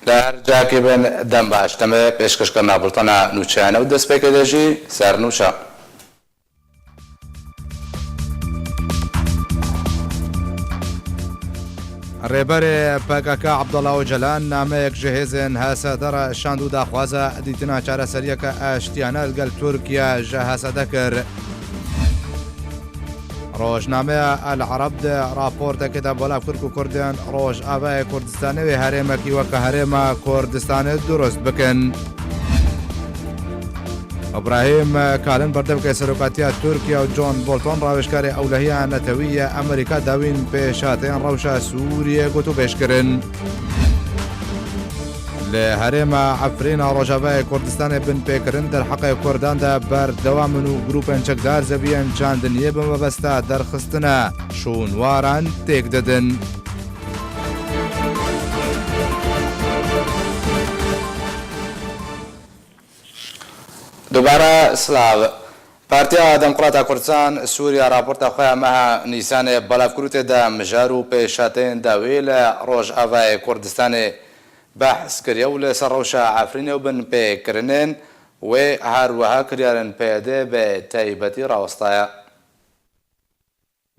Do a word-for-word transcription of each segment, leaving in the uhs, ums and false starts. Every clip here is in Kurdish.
Li her cihekî bin dem baş. Demê pêşkêşkirina bultena nûçeyane û destpêkê de jî sernûçe. Rêberê P K K Abdullah Ocalan nameyek ji hêzên H S D re şand û daxwaza dîtina çareseriyeke aştiyane li gel Tirkiye ji H S D kir. Rojnameya El Arab di raportekê de belav kir ku Kurdên Rojavayê Kurdistanê wê herêmekî weke herêma Kurdistanê durust bikin. Ibrahim Kalin berdevkê serokatiya Tirkiye û John Bolton rawêjkarê ewlehiya netewî yê Amerîka dawîn pêşhateyên rewşa Sûriyê gotûbêj kirin. Li herêma Efrîna Rojavayê Kurdistanê binpêkirin derheqê Kurdan de berdewam in û grûpên çekdar zeviyên çandiniyê bi mebesta derxistina şûnwaran têk didin. Dubare silav. Partiya Demokrata Kurdistan Sûriya raporta xwe ya meha Nîsanê belav kir û tê de mijar û pêşhateyên dawî li Rojavayê Kurdistanê behs kiriye û li ser rewşa Efrînê û binpêkirinên wê her wiha kiryarên P Y D bi taybetî rawestaye.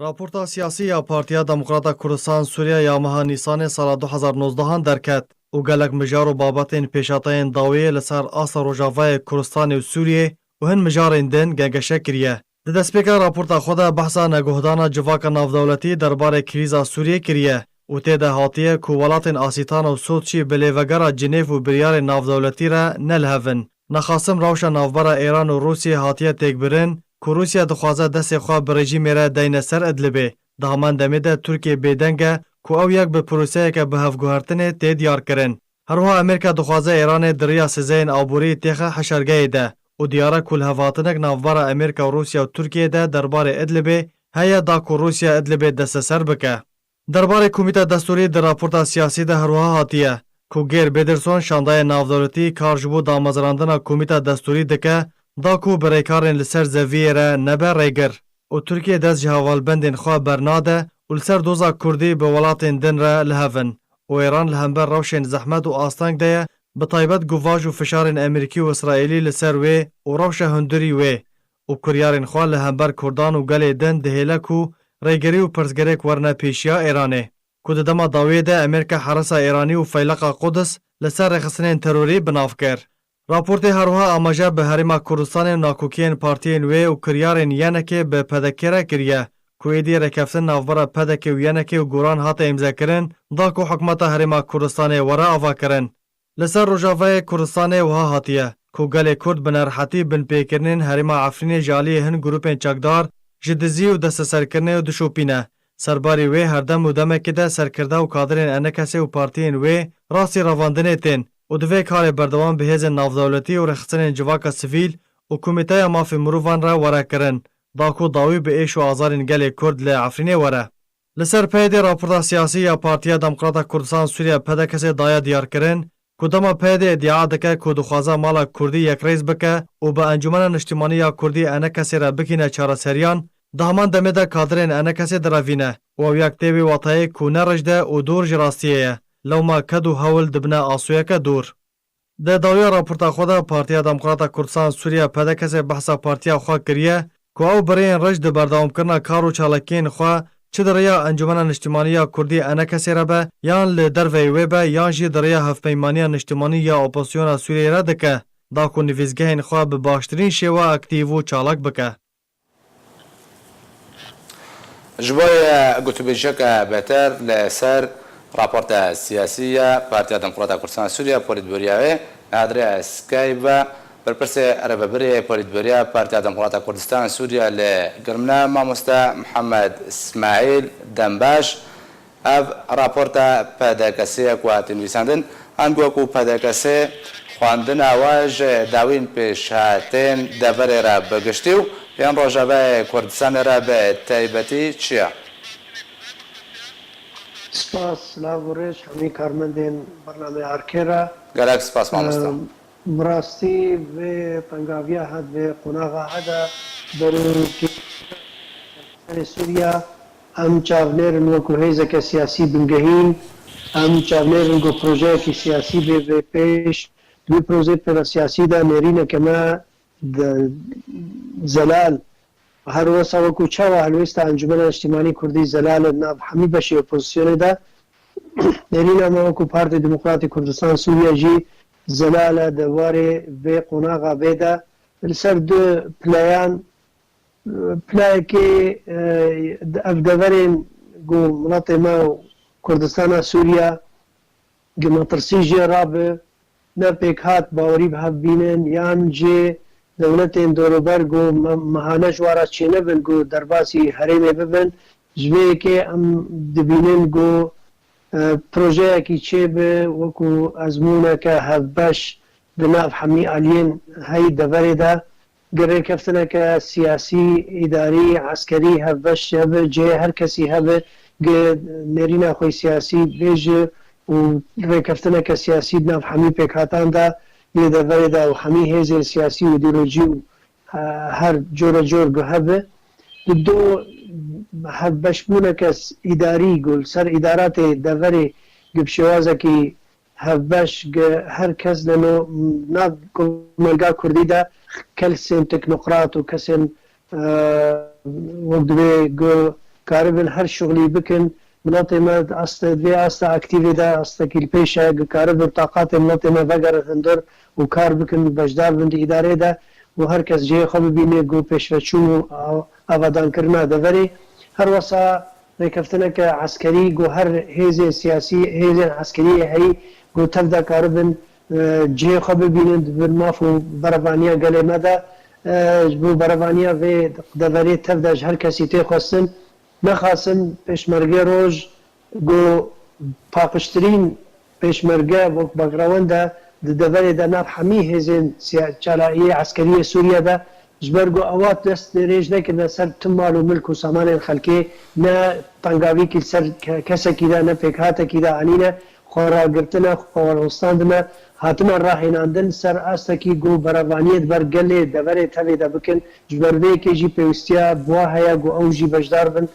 Raporta siyasî ya Partiya Demokrata Kurdistan Sûriye ya meha Nîsanê sala du hezar nozdehan derket û gelek mijar û babetên pêşhateyên dawiyê li ser asta Rojavayê Kurdistanê û Sûriyê û hin mijarên din gengeşe kiriye. Di destpêka raporta xwe de behsa neguhdana civaka navdewletî derbarê krîza Sûriyê kiriye û tê de hatiye ku welatên Asîtan û Soçî bi lêvegera Cinêv û biryarên navdewletî re ne li hev in. Nexasim rewşa navbera Îran û Rûsiyê hatiye têkbirin ku Rûsya dixwaze destê xwe bi rejîmê re deyne ser Idlibê. Di heman demê de Tirkiye bêdeng e ku ew yek bi proseyeke bihevguhertinê tê diyarkirin. Her wiha Amerîka dixwaze Îranê di riya sizeyên aborî têxe heşargehê de û diyar e ku lihevhatinek navbera Amerîka û Rûsya û Tirkiyê de derbarê Idlibê heye da ku Rûsya Idlibê desteser bike. Derbarê Komîta Destûrî di raporta siyasî de her wiha hatiye ku Geir Pedersen şandayê navdewletî kar ji bo damezrandina Komîta Destûrî dike, da ku bi rêkarên li ser zeviyê re nebe rêgir û Tirkiye dest ji hevalbendên xwe bernade û li ser doza Kurdî bi welatên din re li hev in û Îran li hember rewşên zehmet û asteng de ye, bi taybet ku vaj û fişarên Amerîkî û Îsraîlî li ser wê û rewşa hundirî wê û kiryarên xwe li hember Kurdan û gelê din dihêle ku rêgirî û pirsgirêk werine pêşiya Îranê, ku di dema dawiyê de Amerîka herisa Îranî û feyleqa Qudis li ser rêxistinên terorî bi nav kir. Raportê her wiha amaje bi Herêma Kurdistanê û nakokiyên partiyên wê û kiryarên Y N K'ê bi P D K'ê re kiriye, ku êdî rêkeftin navbera P D K û Y N K û Golan hate îmzekirin, da ku hikûmeta Herêma Kurdistanê were avakirin. Li ser Rojavayê Kurdistanê wiha hatiye ku gelê Kurd bi nerehetî binpêkirinên herêma Efrînê ji aliyê hin grûpên çekdar ji dizî û desteserkirinê dişopîne. Serbarî wê her dem û demekê de serkirde û kadirên E N K S'ê û partiyên wê rastî revandinê tên û divê karê berdewam bi hêzên navdewletî û rêxistinên civaka sivîl û Komîteya Mafê Mirovan re were kirin, da ku dawî bi êş û azarên gelê Kurd li Efrînê were. Li ser peyê dê raporta siyasî ya Partiya Demokrata Kurdistan Sûriye P D K S'ê daye diyarkirin ku dema P Y D îdia dike ku dixwaze mala Kurdî yekrêz bike û bi Encûmena Niştimanî ya Kurdî E N K S'ê re bikîne çareseriyan, di heman demê de kadirên E N K S'ê direvîne û ew yek tê wê wateyê ku ne rij de û dûr ji rastiyê ye, lewma ked û hewl dibine asûyeke dûr. Di dawiya raporta xwe de Partiya Demokrata Kurdistan Sûriye P D K S'ê behsa partiya xwe kiriye ku ew bi rêyên rij di berdewamkirina kar û çalakiyên xwe çi di rêya Encûmena Niştimanî ya Kurdî E N K S'ê re be yan li derveyî wê be yan jî di rêya Hevpeymaniya Niştimanî ya Opozisyona Sûriyeyê re dike, da ku nivîsgehên xwe bi baştirîn şêwe aktîv û çalak bike. Ji bo gotûbêjiyeke bêtir li ser raporta siyasî ya Partiya Demokrata Kurdistan Sûriye polîtbûriya wê, li adrê Skype ve berpirsê rêvebirê polîtbûriya Partiya Demokrata Kurdistan Sûriye li Girmine, mamoste Mihemed Smaîl Dembaş, ev raporta P D K S'ê ye ku hate nivîsandin, ango ku P D K S'ê xwendina we ji dawîn pêşhatên deverê re bi giştî û yên Rojavayê Kurdistanê re bi taybetî çi ye? Spas, silav û rêz hemî karmendên bernameyê Arkê re. Gelek spas, mamoste. Em, bi rastî vê tengaviya he, vê qonaxa he de berû Sûriya, em çavnêr in wekû hêzeke siyasî bingehîn, Em çavnêr in ku projeyekî siyasî bê, bê pêş. Di wî projeyê siyasî de nêrîneke me di Zelal, her wesa wekû çawa helwêsta Encûmena Niştimanî Kurdî Zelal e di nav hemî beşê opozisyonê de, nêrîna me wekû Partê Demokratî Kurdistan Sûriye jî Zelal e di warê vê qonaxa vê de. Li ser du playan, Pilayekê, e, ev deverên ku miletê me û Kurdistana Sûriye gi metirsî jê rabe, ne pêkhat bawerî bi hev bînin, yan jê dewletên dorûber ku me-, mehane ji wa re çênebin ku derbasî herêmê bibin. Ji vê yekê em dibînin ku, e, projeyekî çêbe wekû ezmûneke hevbeş di nav hemî aliyên hey deverê de. Gi rêkeftineke siyasî, îdarî, eskerî hevbeş hebe, cihê her kesî hebe, gi nêrîna xwe siyasî bêje û rêkeftineke siyasî di nav hemî pêkhatan de yê deverê de û hemî hêzên siyasî û îdeolojî û, e, her cure cor gu hebe. Bi do hevbeşbûneke s-, îdarî gu li ser îdaratê deverê gu bi şêwazekî hevbeş gi her kes li no-, nav komelga kurdî de kesên teknokrat û kesên, e, wek divê gu karibin her şixulî bikin. Miletê me di asta, divê asta aktîvê de, astekî li pêş e, gu karibin taqatê miletê me vegerin hundir û kar bikin, beşdar bin di îdarê de û her kes cihê xwe bibîne gu pêşveçûn û a-, avadankirina deverê. Her wesa rêkeftineke eskerî ku her hêzên siyasî, hêzên eskeriyê heyî ku tev de karibin, e, cihê xwe bibînin di bin maf û berevaniya gelê me de. E, ji bo berevaniya vê deverê tev de ji her kesî tê xwestin. Nexasim pêşmerge roj ku paqijtirîn pêşmerge wek background e di deverê de nav hemî hêzên siya-, çalakiyê eskeriyê Sûriye de, ji ber ku ewa dest dirêj nekirine ser tu mal û milk û samanên xelkê, ne tengavîkî li ser ke-, kesekî de, ne pêkhatekî de anîne, xwe ragirtine, xwe werxistandine, hatine rahênandin ser astekî ku berevaniyê di ber gelê deverê tevê de bikin. Ji ber vê yekê jî pêwîstiya bi wa heye ku ew jî beşdar bin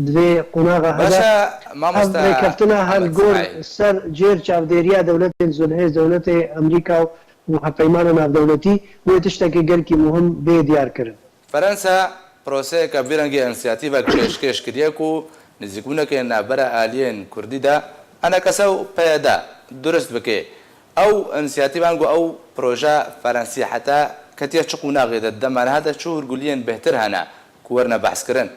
di vê qonaxa hede. Baş e, mamoste Ev rêkeftina Mihemed Hevgor Smaîl. Ser cêr çavdêriya dewletên zilhêz, dewletê Amerîka û hevpeymana navdewletî wê tiştekê gelkî muhim bê diyar kirin. Ferensa proseyeke vî rengî însiyatîvek pêşkêş kiriye ku nêzîkbûnekê navbera aliyên kurdî de, enekese û P Y D, durist bike. Ew însiyatîvan ku ew proje ferensî heta ketiye çi qonaxê de, di dema niha de çi hûrguliyên bêhtir hene ku werine behskirin?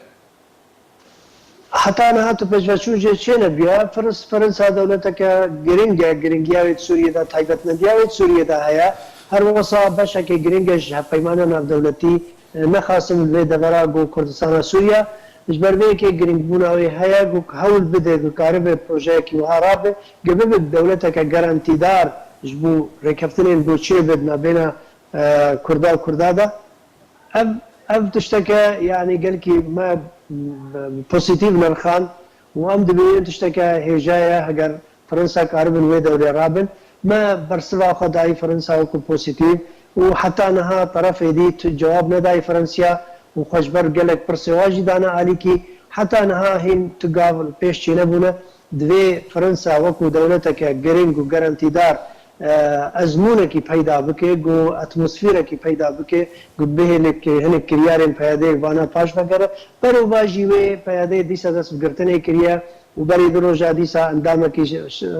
Heta niha tu pêşveçûn jê çênebiya. Firins-, Firinsa dewleteke giring e, giringiya wê di Sûriyê de, taybetmendiya wê di Sûriyê de heye. Her wisa beşeke giring e ji hevpeymana navdewletî, e, nexasim li vê devera ku Kurdistana Sûriye, ji ber vê yekê giringbûna wê heye ku hewl bide ku karibe projeyekî wiha rabe, ku bibe dewleteke garantîdar ji bo rêkeftinên ku çêbe di navbêna, e, Kurda û Kurda de. Ev, ev tişteke, yanî gelkî me, m, pozîtîf nirxand û em dibînin tişteke hêja ye, heger Fransa karibin wê dewrê rabin. Me bersiva xwe dayî Fransa wekû pozîtîf û heta niha terefê dî tu cewab nedayî Fransiya û xwe ji ber gelek pirsê wa jî dane alîkî. Heta niha hîn tu gav li pêş çênebûne. Divê Fransa wekû dewleteke giring û garantîdar, e, ezmûnekî peyda bike, ku atmosferekî peyda bike, ku bihêle ke hinek kiryarên P Y D'yê vana paş vegere. Berovajî wê P Y D'ê dîsa dest bi girtinê kiriye û berî du roja dîsa endamekî ji, ji, e,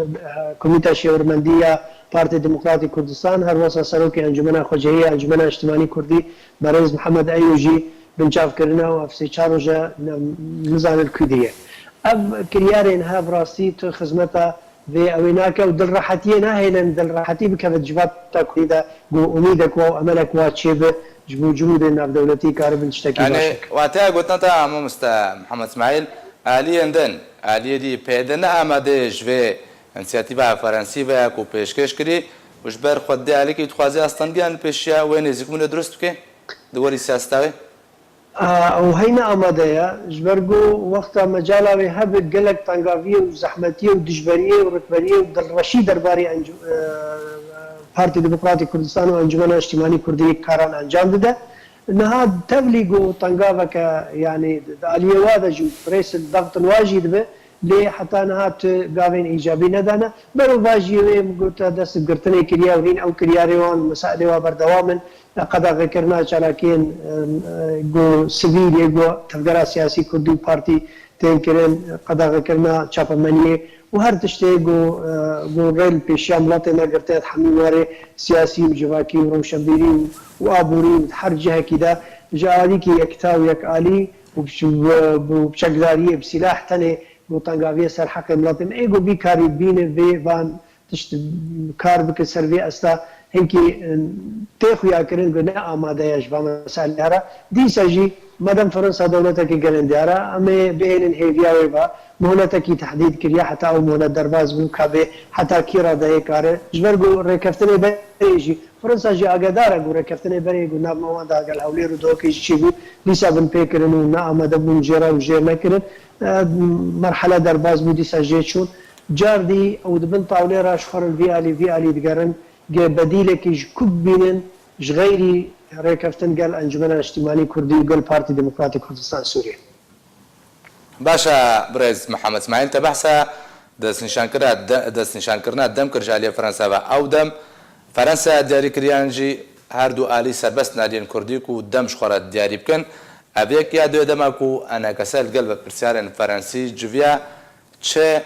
Komîta Şêwirmendî ya Partê Demokratî Kurdistan, her wesa Serokê Encûmena Xwecihî ya Encûmena Niştimanî Kurdî, berêz Mihemed Eyû jî binçav kirine û ev sê çar roje ne, nizanin ku dî ye. Ev kiryarên hev rastî tu xizmeta vê ew ê nake û dilrehetiyê nahêlin, dilrehetî bikeve di civata Kurdî de, ku umîdek wa û emelek wa çêbe, ji bo cihûdên navdewletî karibin tiştekî baş bikin. Yanî, wateya gotina te, mamoste Mihemed Smaîl, aliyên din, aliyê dî P Y D ne amade ji vê însiyatîva Ferensî ve ya ku pêşkêş kirî û ji ber xwe dê alîkî dixwaze astengiyan li pêşiya wê nêzîkbûnê durust bike di warî siyaseta wê? A, ew heyne amade ye. Ji ber ku wexta mecala wê hebe gelek tengaviyê û zehmetiyê û dijberiyê û rikberiyê û dilreşî derbarê Encû-, e, Partî Demokratîk Kurdistan û Encûmena Niştimanî Kurdî karan encam dide. Niha tevlî ku tengaveke, yanî di aliyê wa de jî û presên dextin wa jî dibe, Lê heta niha tu gavên îcabî nedane. Berovajî wê min got, dest bi girtinê kiriye û hîn ew kiryarê wan, meselê wa berdewam in. Qedexekirina çalakiyên, em, e, ku sivîl yê ku tevgera siyasî kurdî û partî tên kirin, qedexekirina çapemeniyê û her tiştê ku, e, ku rê li pêşiya miletê me girtiye, di hemî warê siyasî û civakî û rewşenbîrî û, û aborî û di her cihekî de ji alîkî yekta û yekalî û bi, bi, bi çekdariyê, bi sîlah tenê ku tengaviyê ser heqê miletê me. Ê ku vî karî bîne vê van tişt kar bike ser vê asta hinkî, e, tê xuyakirin ku ne amade ye ji van meselê re. Dîsa jî madem Fransa dewletekî gelên diyar e, em ê bihêlin hêviya wê ve. Muhletekî tehdîd kiriye, heta ew muhlet derbas bû, ka bê heta kî re dayê kare. Ji ber ku rêkeftinê berê jî, Fransa jî agadar e ku rêkeftinê berê ku navma wan de gel Hewlêr û Duhokê jî çêbû, dîsa bin pê kirin û ne amade bûn jê re û jê nekirin. E, merhele derbas bû, dîsa jê çûn. Car dî ew di bin tawlê re ji xwe re vî alî, vî alî digerin, ge bedîlekî ji ku bibînin, ji xeyrî rêkeftin gel Encumena Niştimanî Kurdî û gel Partî Demokratî Kurdistan Sûriyê. Baş e, birêz Mihemed Smahîl, te behsa destnîşankira de-, destnîşankirina dem kir ji aliyê Fransa ve. Ew dem Fransa diyarî kiriyan jî her du alî serbest nadiyên Kurdî ku dem ji xwe re diyarî bikin. Ev yek ya duyê dema ku enekese li gel berpirsiyarên Fransî civiya çi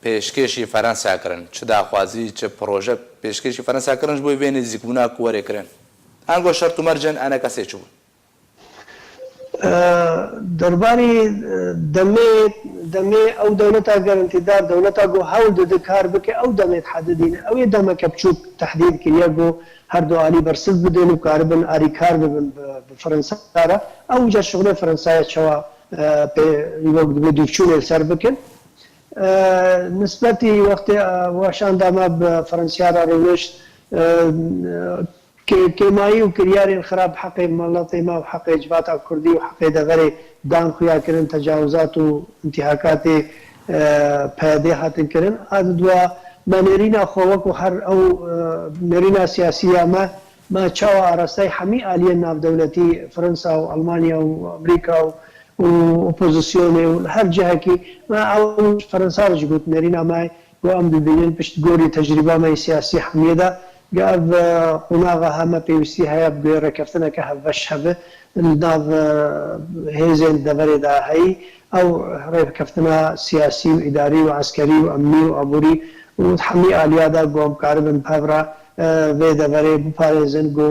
pêşkêşî Fransa kirin, çi daxwazî, çi proje pêşkêşî Fransa kirin ji bo vê nêzîkbûna ku were kirin. Ango şert û mercên enekesê çi bûn? E, derbarî, e, demê, demê ew dewleta gerentîdar, dewleta ku hewl dide kar bike, ew demê dihedidîne. Ew ê demeke biçûk tehdîd kiriye ku her du alî bersiv bidin û karibin alîkar bibin bi, bi Fransa re. Ew ca şixulê Fransayê çawa, e, pê, wek dibê dûvçûnê li ser bikin. E, nisbetî wextê, e, weşanda me bi Fransiya re rûnişt, e, kê-, kêmayî û kiryarên xirab heqê miletê me û heqê civata kurdî û heqê deverê dan xuya kirin, tecawizat û întîhakatê, e, PYDê hatin kirin. A di dua me nêrîna xwe wekû her ew, e, nêrîna siyasî ya me, me çawa arasteyî hemî aliyên navdewletî, Fransa û Almanya û Amerîka û û opozisyonê û li her cihekî me ew ji Fransa re jî got, nêrîna me ku em dibînin piştgorî tecrîba me yê siyasî hemiyê de, ge ev, e, qonaxa heme pêwîstî heye bi guhê rêkeftineke hevbeş hebe li nav, e, hêzên deverê de heyî. Ew rêkeftina siyasî û îdarî û eskerî û emnî û aborî û di hemî aliya de ku em karibin bi hev re, e, vê deverê biparêzin, ku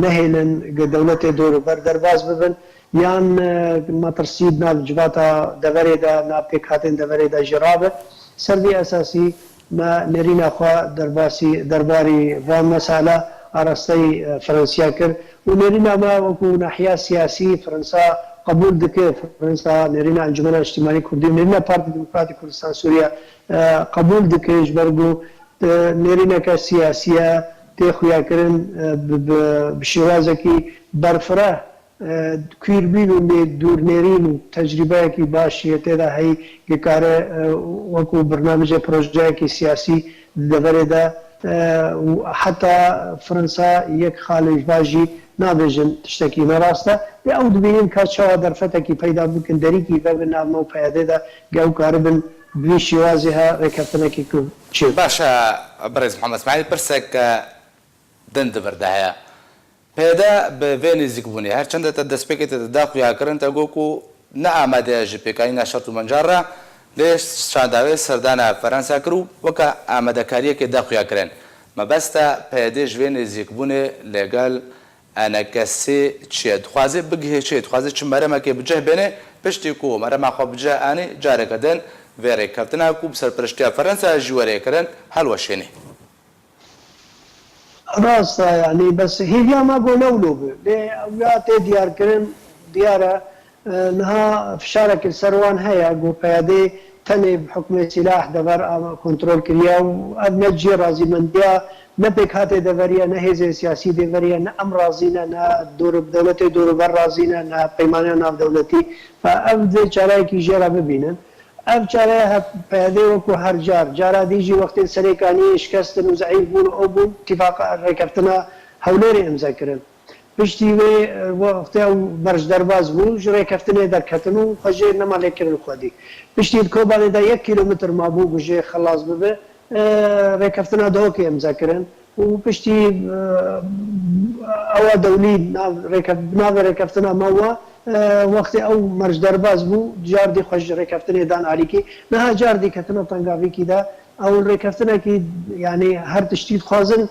nehêlin ku dewletê dorûber derbas bibin. Yan, e, metirsî di nav civata deverê de, nav pêkhatên deverê de jî rabe. Ser vî esasî me nêrîna xwe derbasî, derbarî van mesele arasteyî, e, Fransiya kir û nêrîna me wekû nahiya siyasî Fransa qebûl dike. Fransa nêrîna Encumena Niştimanî Kurdî û nêrîna Partî Demokratîk Kurdistan Sûriye, e, qebûl dike ji ber ku, e, nêrîneke siyasî ye, tê xuyakirin, e, bi, bi, bi şêwazekî berfireh, e, kûrbîn û nê-, dûrnêrîn û tecrîbeyekî baş yê tê de heyî dikare, e, wekû birnamecê projeyekî siyasî di deverê de, e, û heta Fransa yek xalê ji va jî nabêjin tiştekî ne rast e. Lê ew dibînin ka çawa derfetekî peyda bikin, derîkî vebin nav me û PYDê de, ge ew karibin bi vî şêwazê he rêkeftinekî ku çêbû. Baş e, birêz Mihemed Smahîl, pirsek, e, din di vir de heye. PYD bi vê nêzîkbûnê, her çend te destpêkê te da xuyakirin, te got ku ne amade ye ji pêkanîna şert û mencal re, lê şanda wê serdana Ferensa kir û weke amadekariyekê da xuyakirin. Mebesta PYDê ji vê nêzîkbûnê li gel ENKSê çi ye? Dixwaze bigihê çi? Dixwaze çi meremekê bi cih bêne? Piştî ku merema xwe bi cih anî, careke din vê rêkeftina ku bi serpereştiya Ferensa jî were kirin, helweşêne. Rast e, yanî bes hêviya me ku ne wilo be. Lê ew ya tê diyarkirin, diyar e, e, niha fişarek li ser wan heye ku PYDê tenê bi hukmê sîlah dever a kontrol kiriye û ev ne cihê razîmendiya ne pêkhatê deverî ye, ne hêzên siyasî deverî ye, ne em razî ne, ne dor-, dewletê dorûber razî ne, ne peymaneya navdewletî. Fa ev dê çareyekî jê re bibînin. Ev çare he-, PYDê wekû her car, cara dî jî wextê Serêkaniyê şikestin û zeîf bûn û ew bûn, tîfaqa rêkeftina Hewlêrê îmze kirin. Piştî wê, e, wextê ew merc derbas bû, ji rêkeftinê derketin û xwe jê nema lêkirin xwedî. Piştî di Kobanê de yek kîlometr mabû ku jê xelas bibe, e, rêkeftina Dihokê imze kirin û piştî, e, ewa dewlî nav rêkef-, navê rêkeftina me wa, e, wextê ew merc derbas bû, cardî xwe ji rêkeftinê dan alîkî. Niha cardî ketina tengavîkî de, ew rêkeftinekî, yanî her tiştî dixwazin,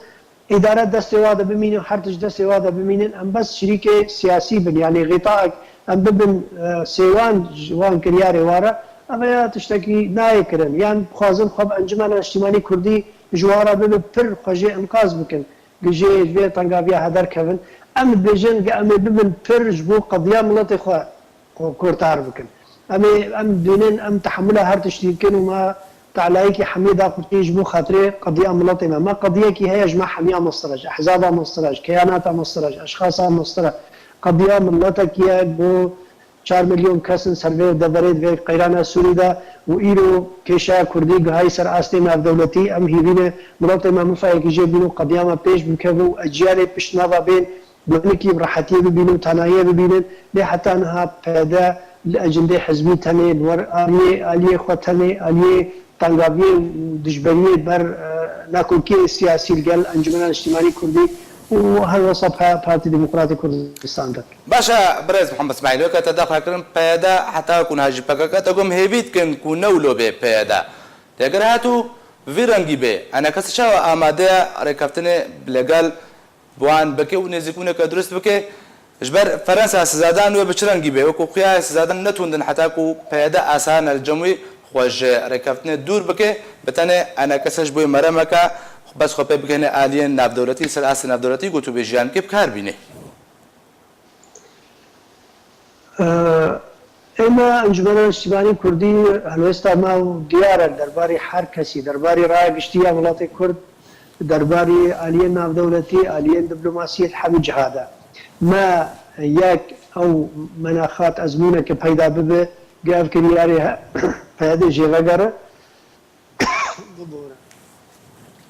îdare destê wa de bimîne, her tişt destê wa de bimînin, em bes şirîkê siyasî bin, yanî xîtaek em bibin, e, sêwan ji wan kiryarê wa re, ev ya tiştekî nayê kirin. Yan dixwazin xwe bi Encumena Niştimanî Kurdî ji wan re bibe pir xwe jê inqaz bikin, ji vê tengaviya he derkevin. Em dibêjin, ge em ê bibin pir ji bo qediya miletê xwe ku-, kurtar bikin. Em ê, em dibînin, em tehemula her tiştî dikin û me telayekî hemiyê daxurtî ji bo xatirê qediya miletê me. Me qediyekî heye ji me hemiya mestir e, ji ehzaba mestir e, ji keyanata mestir e, ji eşxasa mestir e. Qediya miletekî ye ku çar milyon kes in ser vê deverê di vê qeyrana Sûrî de û îro kêşeya Kurdî gihayî ser astê navdewletî. Em hîvî ne miletê me mifayekî jê bîn û qediya me pêş bikeve û eciyalê pişt me ve bên. Bi hinikî bi rehetiyê bibînin û tanayiyê bibînin, lê heta niha P Y D li ecindê hizbî tenê, li wer aliyê, aliyê xwe tenê, aliyê tengaviyê û dijberiyê ber, e, nakokiyê siyasî li gel Encumena Niştimanî Kurdî û her wesa Pa-, Partî Demokratî Kurdistan de. Baş e, birêz Mihemed Smahîl, weke te daxuya kirin P Y D heta ku niha jî P K K, te got em hêvî dikin ku ne wilo bê P Y D. Lê eger hatu vî rengî bê, enekese çawa amade ye rêkeftinê li gel bi wan bike û nêzîkbûneke durist bike. Ji ber Ferensa sizadan wê bi çi rengî be? Wekî xuya ye sizadan netundin heta ku P Y D asayana li cem wî xwe ji rêkeftinê dûr bike, bi tenê enekese ji bo wê meremeke bes xwe pê bigihîne aliyên navdewletî, ser astê navdewletî gotûbêjiyan bike, bi kar bîne. Ê me Encumena Niştimanî Kurdî helwesta me û diyar e derbarê her kesî, derbarê raya giştî ya miletê Kurd, derbarê aliyên navdewletî, aliyên diplomasiyê di hemî ciha de. Me yek ew menaxat ezmûneke peyda bibe, ge ev kiryarê he-, P Y D jê vegere. Bibore.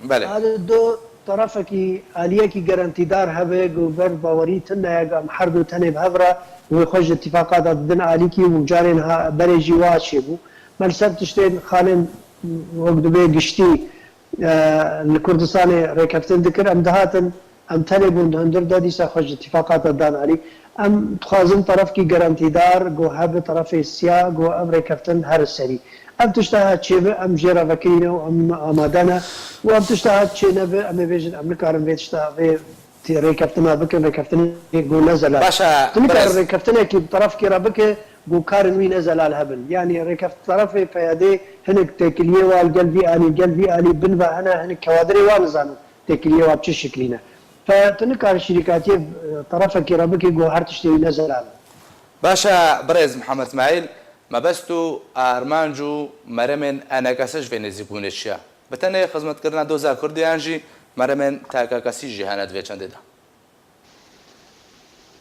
Belê. A di do terefekî, aliyekî gerantîdar hebe, ku ber bawerî tune ye, ku em her du tenê bi hev re wê xwe ji îtîfaqata didin alîkî û carên ha berê jî wa çêbû. Me li ser tiştên xalên wek dibê giştî, e, li Kurdistanê rêkeftin dikir, em dihatin, em tenê bûn di hundir de, dîsa xwe ji îtîfaqata dan alî. Em dixwazin terefkî gerantîdar, ku hebe terefê siya, ku ev rêkeftin here serî. Ev tişta ha çêbe, em jê re vekirî ne û em amade ne. Û ev tişta ha çê nebe, em ê bêjin, em nikarin vê tişta, vê tê rêkeftina bikin, rêkeftinê ku ne zelal. Baş e, Tu nikarin birêz. Rêkeftinekî bi terefkî re bike, ku karên wî ne zelal hebin. Yanî rêkeft-, terefê P Y D hinek têkiliyê wa li gel vî alî, gel vî alî bin ve hene, hinek kewadirê wa nizanin têkiliyê wa bi çi şiklî ne. Fe, tu nikare şirîkatiyê, e, terefekî re bikî ku her tiştê wî ne zelal e. Baş e, birêz Mihemed Smahîl, mebest û armanc û meremên enekese ji vê nêzîkbûnê çi ye? Bi tenê xizmetkirina doza Kurdiyan jî meremên takekesî jî hene di vê çendê de.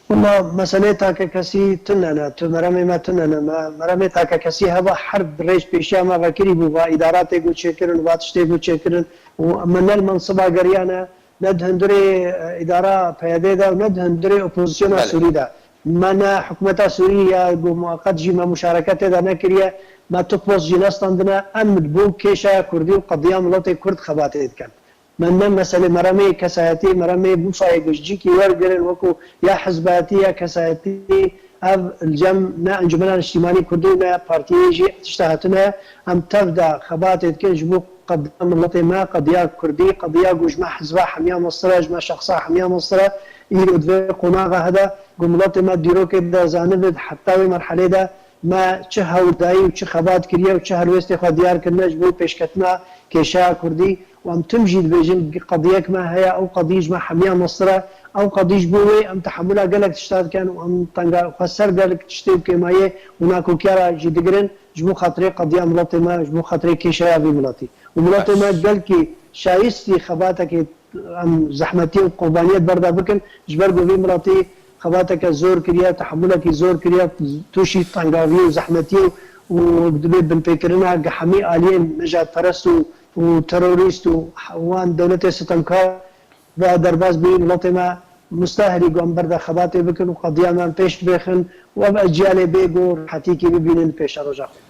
Wela meseleyê takekesî tune ne, tu meremê me tune ne. Me, meremê takekesî heba her rêj pêşiya me vekirî bû, va îdaratê ku çêkirin, va tiştê ku çêkirin û me ne li mensiba geriyane, ne di hundirê, e, îdara P Y D de û ne di hundirê opozisyona Belê. Sûrî de. Me ne hikûmeta Sûrî ya ku muqeqet jî me muşareket tê de nekiriye, me tu post jî nestandine. Em li bo kêşeya Kurdî û qediya miletê Kurd xebatê dikin. Me ne meselê meremê kesayetî, meremê bûfayê giştcîkî wergirin wekû ya hizbayetî ya kesayetî, ev li cem ne Encumena Niştîmanî Kurdî ne partiyê jî tişta hatine. Em tev de xebatê dikin ji bo qediya miletê me, qediya Kurdî, qediya ku ji me hizba hemiya mestir e, ji me şexsa hemiya mestir e. Îro di vê qonaxa hede ku miletê me dîrokê de zanibe, heta wê merhelê de me çi hewl dayî û çi xebat kiriye û çi helwêstê xwe diyar kirine ji bo pêşketina kêşeya Kurdî û em tim jî dibêjin qediyek me heye, ew qedî ji me hemiya mestir e, ew qedî ji bo wê em tehemula gelek tişta dikin û em tenga xwe ser gelek tiştê û kêmayê û nakokiya re jî digirin ji bo xatirê qediya miletê me, ji bo xatirê kêşeya vî miletî. Û miletê me Baş. Gelkî şayistî xebatekê em zehmetiyê û qurbaniyê berda bikin. Ji ber ku vî miletî xebateke zor kiriye, tehemulekî zor kiriye, tûşî tengaviyê û zehmetiyê û dibê binpêkirina hemî aliyên nijadperest û, û terorîst û wan dewletê sitemkar ve derbas bûyî, miletê me musteherî ku em berde xebatê bikin û qediya me em pêş bêxin û ev eciyalê bê ku rihetîkî bibînin pêşeroja xwe.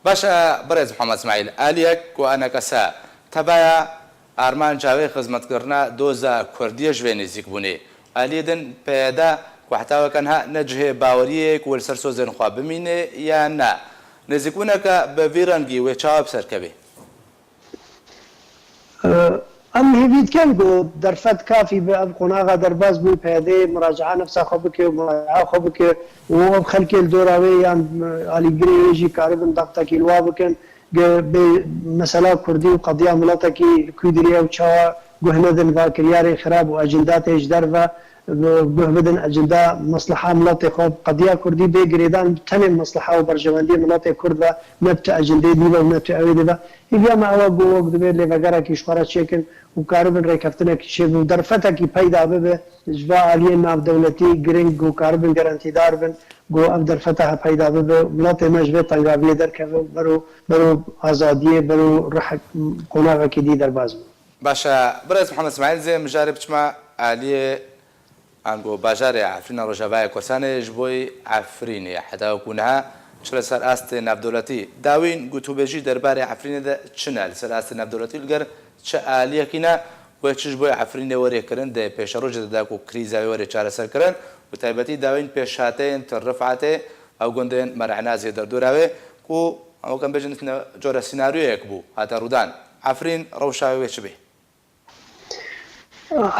Baş e, birêz Mihemed Îsmaîl, aliyek ku enekese tevaya armanca wê xizmetkirina doza Kurdiyê ji vê nêzîkbûnê. Aliyê din peyeda ku heta weke niha ne cihê baweriyê ku li ser sozên xwe bimîne ya ne. Nêzîkbûneke bi vî rengî wê çawa bi ser kevê? Em hêvî dikin ku derfet kafî be, ev qonaxa derbas bû, P Y D muracaha nefsa xwe bike û muracaha xwe bike û ev xelkê li dora wê yan, e, alîgirê wê jî karibin dextekî li wa bikin. Ge-, bê mesela Kurdî û qediya miletekî li ku dirê ew çawa guh nedin va kiryarên xirab û ecinda tê ji derve, guh bidin ecinda mesleha miletê xwe. Qediya Kurdî bê girêdan tenê mesleha û berjewendiyê miletê Kurd ve, ne bi tu ecindê dî ve û ne tu ewê dî ve. Hêviya me ew e ku wek divê lêvegerekî ji xwe re çêkin û karibin rêkeftinekî çêbin û derfetekî peyda bibe ji va aliyên navdewletî giring ku karibin garantîdar bin ku ev derfeta he peyda bibe û miletê me ji vê tengaviyê derkeve û bero, bero azadiyê, bero rihek qonaxekî dî derbas bibe. Baş e, birêz Mihemed Îsmaîl, zê mijarê biçime aliyê Ango bajarê Efrîna Rojavayê Kurdistanê ji bo Efrînê heta ku niha çi li ser astê navdewletî dawîn gotûbêjî derbarê Efrînê de çi ne? Li ser astê navdewletî li gel çi aliyekî ne? Wê çi ji bo Efrînê were kirin di pêşerojê de ku krîza wê were çareserkirin? Bi taybetî dawîn pêşhateyên Til Rifatê ew gundên Mer'enazê derdora wê ku em weke em bêjin cora sînaryoyek bû hate rûdan. Efrîn rewşa wê çi bê?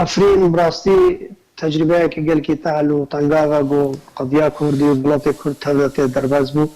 Efrîn bi rastî tecrûbeyeke gelkî tehl û tengav e ku qediya Kurdî û miletê Kurd tevde tê derbas bû.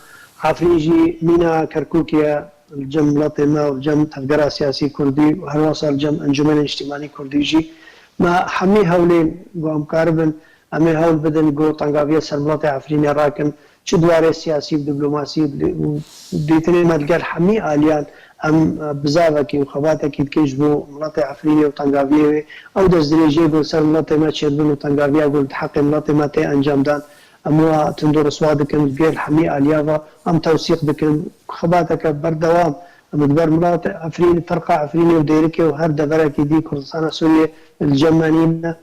Efrîn jî mîna Kerkûkê ye, li cem miletê me û li cem tevgera siyasî Kurdî û herwesa li cem Encûmenê Niştîmanî Kurdî jî. Me hemî hewlên ku em karibin, em ê hewl bidin ku tengaviya ser miletê Efrînê rakin. Çi di warê siyasî û diplomasî û dîtinê me digel hemî aliyan em, e, bizavekî û xebatekî dikin ji bo miletê Efrînê û tengaviyê wê. Ew destdirêjiyê ku li ser miletê me çêdibin û tengaviya ku li heqê miletê me tê encamdan, em wa tund û riswa dikin. Digel hemî aliya ve em tewsîq dikin. Xebateke berdewam em li ber miletê Efrînê, ferqa Efrînê û Dêrikê û her deverekî dî Kurdistana Sûriyê li cem me nîne.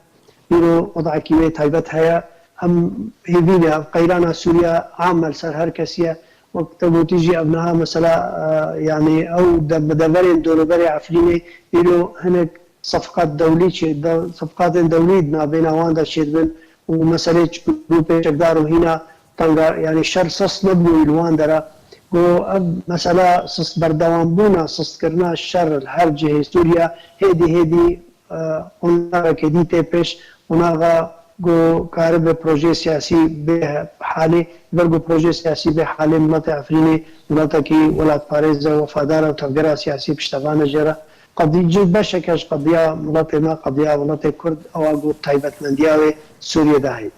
Îro wedekî wê taybet heye. Em hêvî ne, ev qeyrana Sûriye am e li ser her kesî ye. Wek te gotî jî ev niha mesela, e, yanî ew de-, bi deverên doroberê Efrînê îro hinek sefqat dewlî çê, de-, sefqatên dewlî di navbêna wan de çêdibin û meselê çi grûpê çekdar û hîna tenga, yanî şer sist nebûyî li wan dera. Ku ev mesela sist berdewambûna, sistkirina şer li her cihê Sûriye hêdî hêdî e, qonaxekê dî tê pêş, qonaxa ku karibe projeyê siyasî bê halê, ber ku projeyê siyasî bê halê, miletê Efrînê miletekî welatparêz e, wefadar e û tevgera siyasî piştevan e jê re. Qedî-, cih beşeke ji qediya miletê me, qediya miletê Kurd, ew a ku taybetmendiya wê Sûriyê de heye.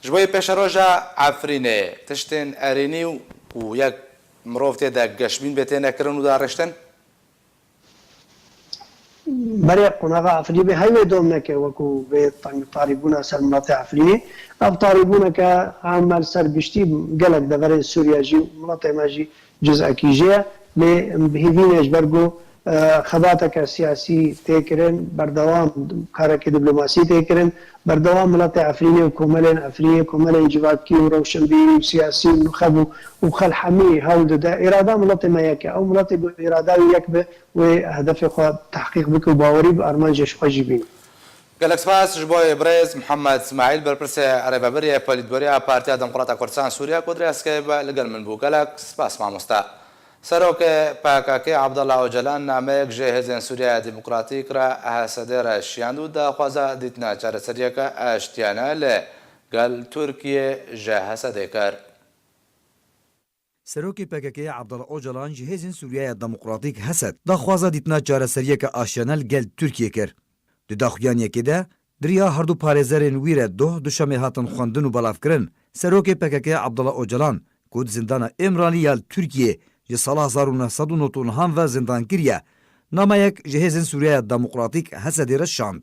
Ji bo yê pêşeroja Efrînê tiştên erênî û ku yek mirov tê de geşbîn bê têne kirin û darêştin? Berê qonaxa Efrînê bê hey wê dom neke, wekû vê teng-, tarîbûna ser miletê Efrînê. Ev tarîbûneke am me li ser giştî gelek deverên Sûriye jî, miletê me jî cizekî jê ye. Lê em bi hêvî ne ji ber ku, e, xebateke siyasî tê kirin, berdewam karekî diplomasî tê kirin, berdewam miletê Efrînê û komelên Efrînê, komelên civakî û rewşenbîrî û siyasî û nixeb û, û xel hemî hewl dide. Îrada miletê me yek e. Ew miletê ku îrada wî yek be, wê hedefê xwe tehqîq bike û bawerî bi armancê ji xwe jî bîne. Gelek spas ji bo birêz Mihemed Smaîl, berpirsê rêvebirê polîtbûroya Partiya Demokrata Kurdistan Sûriye ku di rêzgehê ve li gel min bû. Gelek spas mamoste. Serokê P K K Abdullah Ocalan nameyek ji Hêzên Sûriyeya Demokratîk re, H S D re şiyand û daxwaza dîtina çareseriyeke aştiyane li gel Tirkiyê ji H S D kir. Serokê P K K Abdullah Ocalan ji Hêzên Sûriyeya Demokratîk, HESED, daxwaza dîtina çareseriyeke aştiyane li gel Tirkiyê kir. Di daxuyaniyekê de, di riya herdu parêzerên wî re doh duşemê hatin xwendin û belavkirin, Serokê P K K Abdullah Ocalan, ku di zindana Îmralî ya li Tirkiyê ji sala hezar û neh sed û nod û neh ve zindan kiriye, nameyek ji Hêzên Sûriyeya Demokratîk, HESEDê re şand.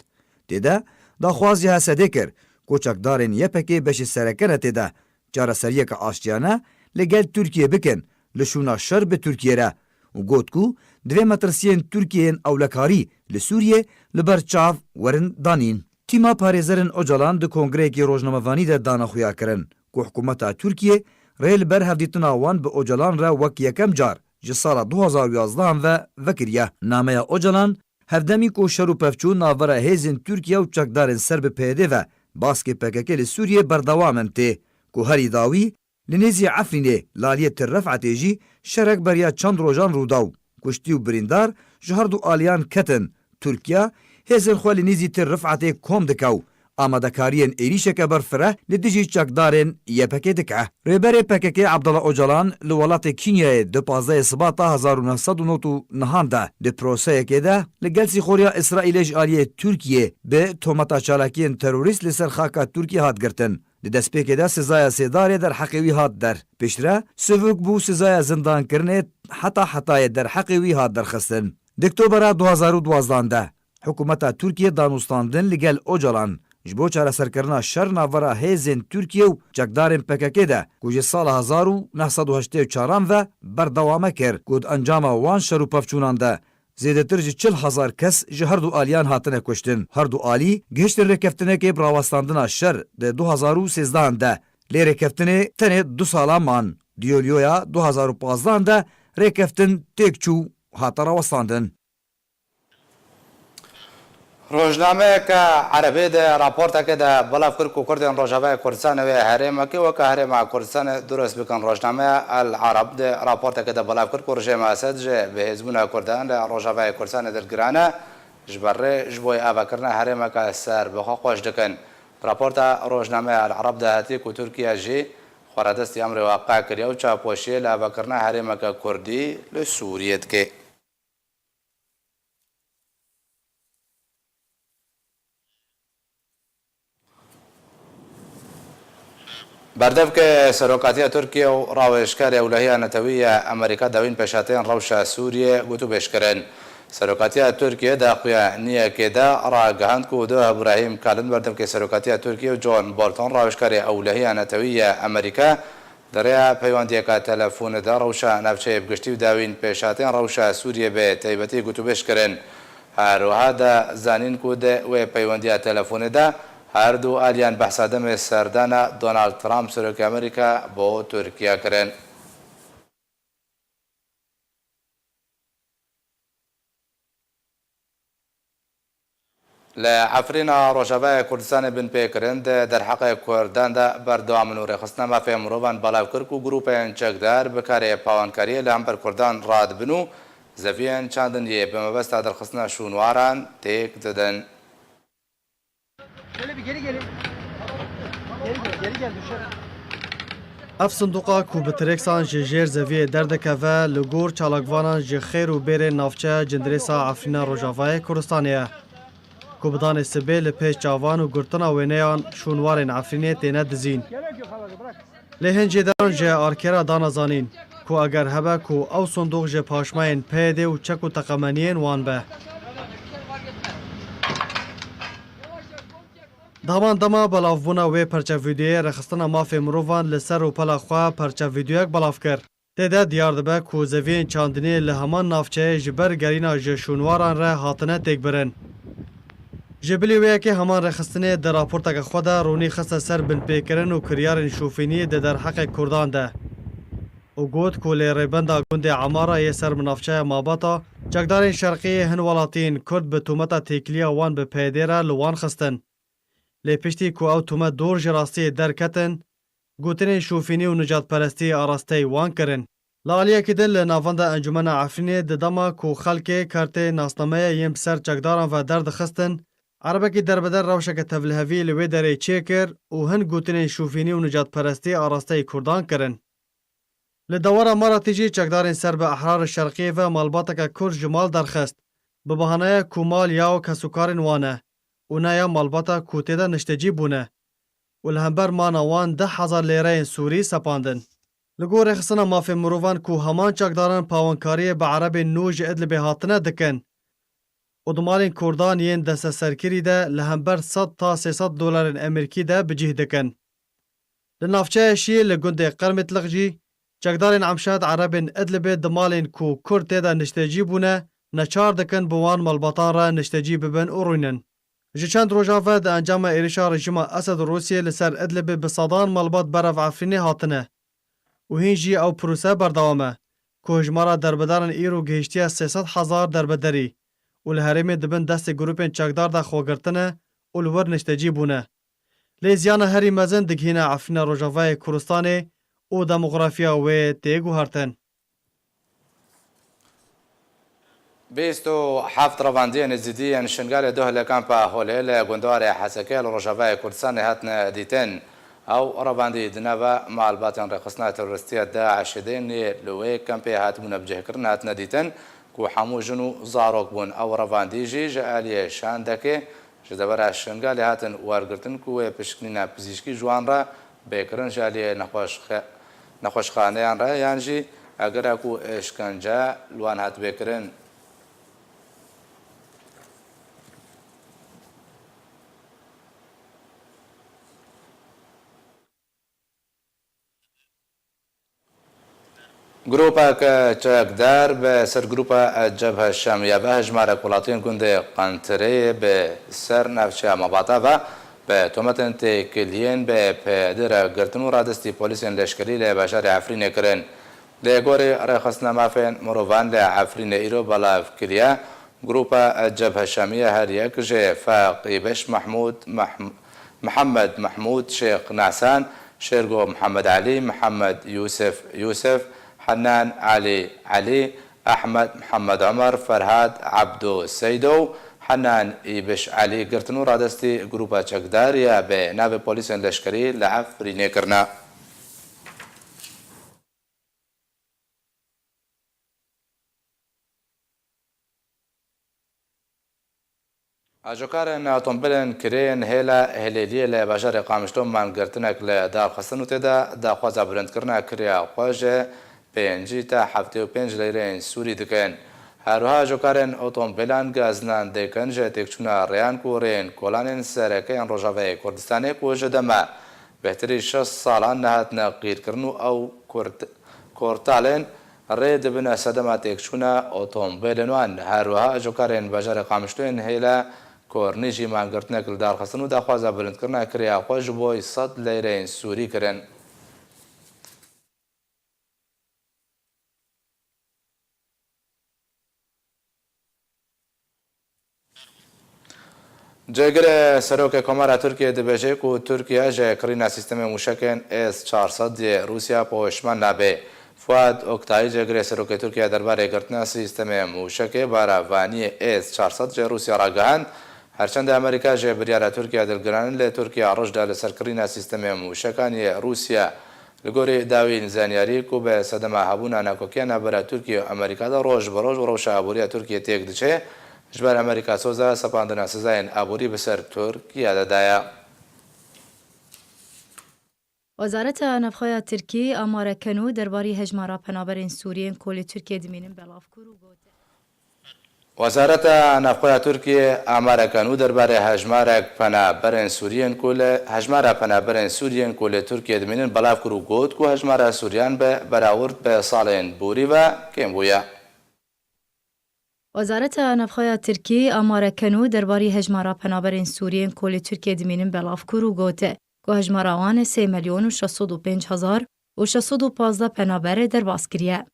Tê de daxwaz ji HESEDê kir ku çekdarên Y P G beşê sereke ne tê de çareseriyeke aştiyane li gel Tirkiyê bikin li şûna şer bi Tirkiyê re û got ku divê metirsiyên Tirkiyê yên ewlekarî li Sûriyê li ber çav werin danîn. Tîma parêzerên Ocalan di kongreyekî rojnamevanî de dana xwe ya kirin ku hikûmeta Tirkiyê rê li ber hevdîtina wan bi Ocalan re wek yekem car ji sala du hazar û yazdehan ve vekiriye. Nameya Ocalan hevdemî ku şer û pevçûn navbera hêzên Tirkiye û çekdarên ser bi P Y D ve baskê P K K li Sûriyê berdewam in tê ku herî dawî li nêzî Efrînê li aliyê Tir Refetê jî şerek beriya çend rojan rû da û kuştî û birîndar ji her du aliyan ketin. Tirkiye hêzên xwe li nêzî Tir Refetê kom dike û amadekariyên êrîşeke berfireh li dijî çekdarên Y P G dike. Rêberê P K K Abdullah Ocalan li welatê Kenyayê di pazdehê Sibata hezar û neh sed û nod û nehan de di proseyekê de li gel sîxoriya Îsraîlê ji aliyê Tirkiyê bi tometa çalakiyên terorîst li ser xaka Tirkiyê hat girtin. Di destpêkê de sizaya sêdarê derheqê wî hat der. Piştre sivik bû sizaya zindankirinê heta hetayê derheqê wî hat derxistin. Di Oktobera du hazar û duwazdehan de hikûmeta Tirkiyê danûstandin li gel Ocalan ji bo çareserkirina şer navbera hêzên Tirkiyê û çekdarên P K K de ku ji sala hezar û neh sed û heştê û çaran ve berdewame kir ku di encama wan şer û pevçûnan de zêdetir ji çil hezar kes ji her du aliyan hatine kuştin. Her du alî gihiştin rêkeftinekê bi rawestandina şer di du hazar û sêzdehan de. Lê rêkeftinê tenê du sala man. Di Yolyoya du hazar û pazdehan de rêkeftin têk çû, hate rawestandin. Rojnameyeke erebê di raportekê de belav kir ku Kurdên Rojavayê Kurdistanê wê herêmekê weke Herêma Kurdistanê durust bikin. Rojnameya El Arab di raportekê de belav kir ku rejîma Esed ji bihêzbûna Kurdan li Rojavayê Kurdistanê dilgiran e, ji ber rê ji bo avakirina herêmeke serbixwe xweş dikin. Raporta rojnameya El Arab de hatî ku Tirkiye jî xweradestî emrê weqa kiriye û çavpoşiyê li avakirina herêmeke Kurdî li Sûriyê dike. Berdevke serokatiya Tirkiye û rawêjkarê ewlehiya netewî ya Amerîka dawîn pêşhateyên rewşa Sûriyê gotûbêj kirin. Serokatiya Tirkiye di xuyaniyekê de ragihand ku Doh Ibrahîm Kalin berdevke serokatiya Tirkiye û John Bolton rawêjkarê ewlehiya netewî ya Amerîka di rêya peywendiyeke telefonî de rewşa navçeyê bi giştî û dawîn pêşhateyên rewşa Sûriyê bi taybetî gotûbêj kirin. Her wiha da zanîn ku di wê peywendiya telefonî de her du aliyan behsa demê serdana Donald Trump serokê Amerîka bo Tirkiye kirin. Li Efrîna Rojavayê Kurdistanê binpêkirin di derheqê Kurdan de berdewam in û rêxistina mafê mirovan belav kir ku grûpên çekdar bi karê pawankariyê li hember Kurdan radibin û zeviyên çandiniyê bi mebesta derxistina şûnwaran têk didin. Şöyle bir geri gelin. Geri gel, geri gel, düşer. Ev sindoqa ku bi tirêksan ji jêr zeviyê derdikeve, li gor çalakvanan ji xêr û bêrên navçeya Cindirêsa Efrîna Rojavayê Kurdistanê ye, ku bi danê sibê li pêş çavan û girtina wêneyan şûnwarên Efrînê têne dizîn. Gerek yok abi, bırak. Lê hin jêderan ji Arkera dana zanîn ku eger hebe ku ew sindoq ji paşmayên P Y D û çek û teqemeniyên wan be. Di heman dema belavbûna wê perçe vîdeoyê rêxistina mafê mirovan li ser rûpela xwe perçe vîdeoyek belav kir. Tê de diyar dibe ku zeviyên çandiniyê li heman navçeyê ji ber gerîna ji şûnwaran re hatine têkbirin. Ji bilî wê yekê heman rêxistinê di raporteke xwe de rûnî xiste ser binpêkirin û kiryarên şofînî di derheqê Kurdan de û got ku li rêbenda gundê Emara yê ser bi navçeya Mabata, çekdarên şerqî yê hin welatiyên Kurd bi tometa têkiliya wan bi P Y D re li wan xistin. Lê piştî ku ew tomet dor ji rastiyê derketin, gotinên şofînî û nijadperestî arasteyî wan kirin. Li aliyekî din li navenda Encûmena Efrînê di dema ku xelkê kartê nasnameyê yên bi ser çekdaran ve derdixistin, erebekî derbeder rewşeke tevlihevî li wê derê çêkir û hin gotinên şofînî û nijadperestî arasteyî Kurdan kirin. Li dewera Maratî jî çekdarên ser bi Ehrar Şerqiyê ve malbateke Kurd ji mal derxist, bi bahanaya ku mal ya kesûkarên wan e û ne ya malbata ku tê de niştecî bûne û li hember mana wan deh hezar lêreyên Sûrî sepandin. Li gor rêxistina mafê mirovan ku heman çekdaran pawankariyê bi erebên nû ji Idlibê hatine dikin û di malên Kurdan yên desteserkirî de li hember sed ta sê sed dolarên Amerîkî de bi cih dikin. Li navçeya Şiyê li gundê Qermêtliq jî çekdarên Emşad erebên Idlibê di malên ku Kurd tê de niştecî bûne, neçar dikin bi wan malbatan re niştecî bibin û rûnin. Ji çend roja ve di encama êrişa rejîma Esed û Rûsiyê li ser Idlibê bi sedan malbat berev Efrînê hatine û hîn jî ew prose berdewam e, ku hijmara derbedaran îro gihiştiye sê sed hezar derbederî û li herêmê di bin destê grûpên çekdar de xwe girtine û li wir niştecî bûne. Lê ziyana herî mezin digihîne Efrîna Rojavayê Kurdistanê û demografiya wê tê guhertin. Bîst û heft revandiyên Êzidî yên Şingalê duh li kampa Holê li gundarê Hesekê li Rojavayê Kurdistanê hatine dîtin. Ew revandî di nava malbatên rêxistina terorîstî ya DAIŞê de yên li wê kampê hatibûne bicihkirin hatine dîtin ku hemû jin û zarok bûn. Ew revandî jî ji aliyê Şandekê ji devera Şingalê hatin wergirtin ku wê pişkinîna pizîşkî ji wan re bê kirin ji aliyê nexweşxe-, nexweşxaneyan re yan jî egera ku êşkence li wan hatibê kirin. Grûpek çekdar bi ser grûpa Cebhe Şemiye ve hejmarek welatiyên gundê Qentireyê bi ser navçeya Mabata ve bi tometên têkiliyên bi pêdire girtin û radestî polîsên leşkerî li bajarê Efrînê kirin. Li gorî Rêxistina Mafên Mirovan li Efrînê îro belav kiriye, Grûpa Cebhe Şemiye her yek ji Feqîbeş Mehmûd, Mehm-, Mihemed Mehmûd, Şêx Nesan, Şêrgo Mihemed Elî, Mihemed Yûsif Yûsif, Henan Elî Elî, Ehmed Mihemed Omer, Ferhad Ebdo Seydo û Henan Îbiş Elî girtin û radestî grûpa çekdar ya bi navê polîsên leşkerî li Efrînê kirine. Ajokarên otomobilên kirê yên hêla Hilêliyê li bajarê Qamişlo mangirtinek li dar xistin û tê de daxwaza bilindkirina kirêya xwe ji pêncî ta heftê û pênc leyreyên Sûrî dikin. Her wiha ajokarên otomobilan gazinan dikin ji têkçûna rêyan ku rêyên kolan ên sereke yên Rojavayê Kurdistanê ku ji dema bêhtirî şeş salan nehatine qîrkirin û ew kurt-, kortalên rê dibine sedema têkçûna otomobilên wan. Her wiha ajokarên bajarê Qamişlo yên hêla Kornî jî mangirtinek li dar xistin û daxwaza bilindkirina kirêya xwe ji bo sed leyreyên Sûrî kirin. Cêgirê Serokê Komara Tirkiyê dibêje ku Tirkiye ji kirîna sîstemê mûşekên S çar sed yê Rûsya poşman nabe. Fuat Oktay, Cêgirê Serokê Tirkiye derbarê girtina sîstemê mûşekê baravaniyê S çar sed ji Rûsya ragihand, herçende Amerîka ji biryara Tirkiye dilgiran, lê Tirkiye roj da li ser kirîna sîstemê mûşekan yê Rûsya. Li gorî dawîn zanyarî ku bi sedema hebûna nakokiya navbera Tirkiye û Amerîka de roj bi roj rewşa aboriya Tirkiye têk diçe, ji ber Amerîka soza sepandina sizayên aborî bi ser Tirkiye de daye. Wezareta Navxweya Tirkî amareke nû derbarî hejmara penaberên Sûriyên ku li Tirkiyê dimînin belav kir û got. Wezareta Navxweya Tirkiyê amareke nû derbarê hejmarek penaberên Sûriyên ku li, hejmara penaberên Sûriyên ku li Tirkiyê dimînin belav kir û got ku hejmara Sûriyan bi berawird bi salên borî ve kêm bûye. Wezareta Navxweya Tirkî amareke nû derbarî hejmara penaberên Sûriyên ku li Tirkiyê dimînin belav kir û got ku hejmara wan sê milyon û şeş sed û pênc hezar û şeş sed û pazdeh penaber derbas kiriye.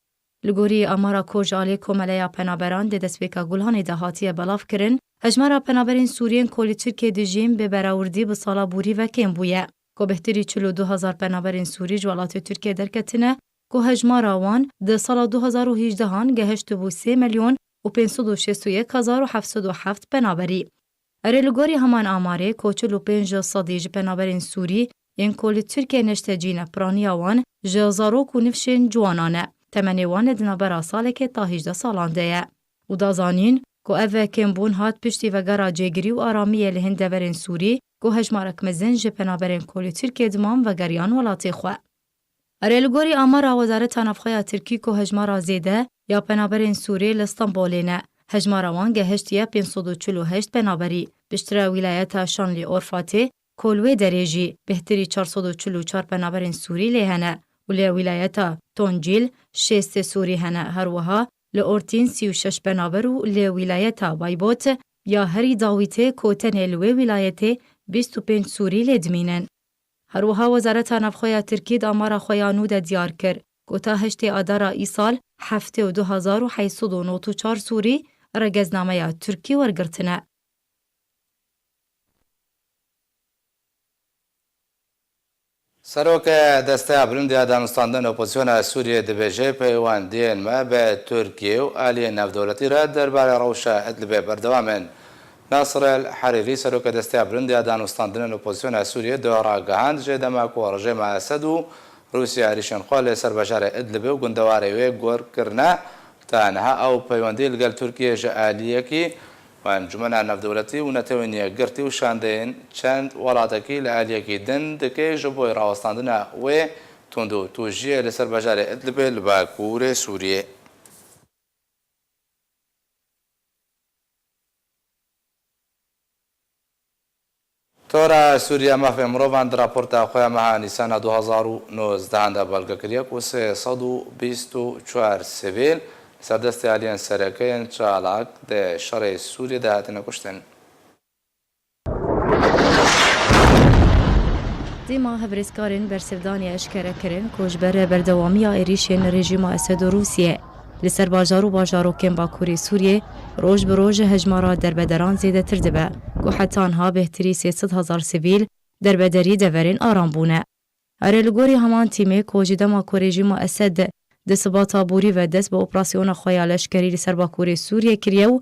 Li gorî amara ku ji alî Komeleya Penaberan di destpêka Gulhanê de hatiye belavkirin, hejmara penaberên Sûriyên ku li Tirkiyê dijîn bi berawrdî bi sala borî ve kêm bûye. Ku bêhtirî çil û du hezar penaberên Sûrî ji welatê Tirkiyê derketine, ku hejmara wan di sala du hezar û hejdehan gehiştibû sê milyon û pênc sed û şêst û yek hezar û heft sed û heft penaberî. Erê, li gorî heman amarê, ku çil û pênc sedî ji penaberên Sûrî yên ku li Tirkiyê neştecî ne, piraniya wan ji zarok û nifşên ciwanan e. Temenê wan di navbera salekê ta hejde salan de ye. Û da zanîn, ku ev kêmbûn hat piştî vegera cêgirî û aramiyê li hin deverên Sûrî, ku hejmarek mezin ji penaberên ku li Tirkiyê diman vegeriyan welatê xwe. Erê, li gorî amara Wezareta Navxweya Tirkî, ku hejmara zêde ya penaberên Sûrî li Stenbolê ne, hejmara wan gehiştiye pênc sed û çil û heşt penaberî. Piştre wîlayeta Şanlîorfatê, ku li wê derê jî bêhtirî çar sed û çil û çar penaberên Sûrî lê hene û li wîlayeta Toncîl şêst Sûrî hene. Her wiha li Ortîn sî û şeş penaber û li wîlayeta Baybot ya herî dawî tê ku tenê li wê wîlayetê bîst û pênc Sûrî lê dimînin. Her wiha Wezareta Navxwe ya Tirkî di amara xwe ya nû de diyar kir ku ta heştê Adara îsal heftê û du hezar û heyt sed û nod û çar Sûrî regeznameya Tirkî wergirtine. Serokê Desteya Bilind ya Danûstandin Opozisyona Sûriyê dibêje, peywendiyên me bi Tirkiye û aliyên navdewletî re derbarê rewşa Idlibê berdewam in. Nasir El Herîrî, serokê Desteya Bilind ya Danûstandinên Opozisyona Sûriyê, doh ragihand, ji dema ku rejêma Esed û Rûsya êrîşên xwe li ser bajarê Idlibê û gundewarê wê gor kirine, ta niha ew peywendî li gel Tirkiye ji aliyekî û encûmena navdewletî û Netewên Yekgirtî û şandeyên çend welatekî li aliyekî din dike ji bo rawestandina wê tundûtûjiyê li ser bajarê Idlibê li bakurê Sûriyê. Tora Sûriya Mafê Mirovan di raporta xwe ya meha Nîsana du hezar û nozdehan de belge kiriye ku sê sed û bîst û çar sivîl li ser destê aliyên sereke yên çalak di şerê Sûriyê de hatine kuştin. Dîma hevrêzkarên bersivdanê eşkere kirin ku ji ber berdewamiya êrîşên rejîma Esed û Rûsiyê li ser bajar û bajarokên Bakurê Sûriyê roj bi roj hejmara derbederan zêdetir dibe ku heta niha bêhtirî sê sed hezar sivîl derbederî deverên aram bûne. Erê, li gorî heman tîmê ku ji dema ku rejîma Esed di sibata borî ve dest bi operasyona xwe ya leşkerî li ser Bakurê Sûriyê kiriye û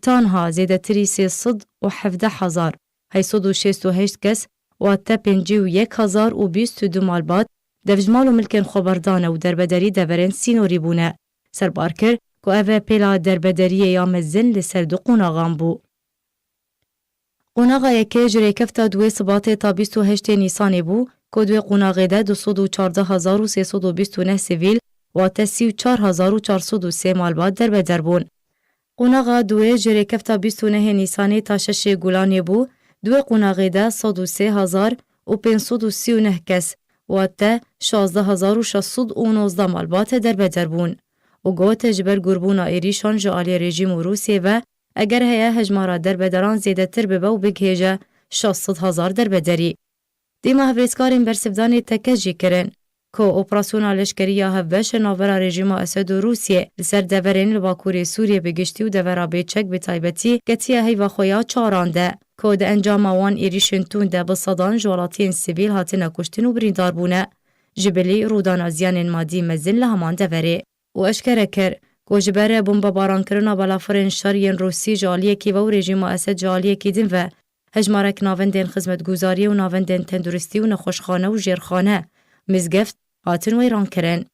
ta niha zêdetirî sê sed û hevdeh hezar heyt sed û şêst û heşt kes, wate pêncî û yek hezar û bîst û du malbat, devjmal û milkên xwe berdane û derbederî deverên sînorî bûne. Serbar kir ku ev pêla derbedariyê ya mezin li ser du qonaxan bû. Qonaxa yekê ji rêkefta duê Sibatê ta bîst û heştê Nîsanê bû ku di wê qonaxê de du sed û çardeh hezar û sê sed û bîst û neh sivîl, wate sî û çar hezar û çar sed û sê malbat derbeder bûn. Qonaxa duê ji rêkefta bîst û nehê Nîsanê ta şeşê Gulanê bû, di wê qonaxê de sed û sê hezar û pênc sed û sî û neh kes, wate şazdeh hezar û şeş sed û nozdeh malbat derbeder bûn û got, ji ber gurbûna êrîşan ji aliyê rejîm û Rûsiyê ve, eger heye hejmara derbederan zêdetir bibe û bigihêje şeş sed hezar derbederî. Dîma hevrêzkarên bersivdanê tekez jî kirin ku operasyona leşkerî ya hevbeş navbera rejîma Esed û Rûsiyê li ser deverên li Bakurê Sûriyê bi giştî û devera Bêçek bi taybetî ketiye heyva xwe ya çaran de ku di encama wan êrîşên tund de bi sedan ji welatiyên sivîl hatine kuştin û birîndar bûne. Ji bilî rûdana ziyanên madî mezin li heman deverê. Û eşkere kir ku ji ber bombebaran kirina balafirên şer yên Rûsî ji aliyekî ve û rejîma Esed ji aliyekî din ve, hejmarek navendên xizmetguzariyê û navendên tenduristî û nexweşxane û jêrxane, mizgeft, hatin weyran kirin.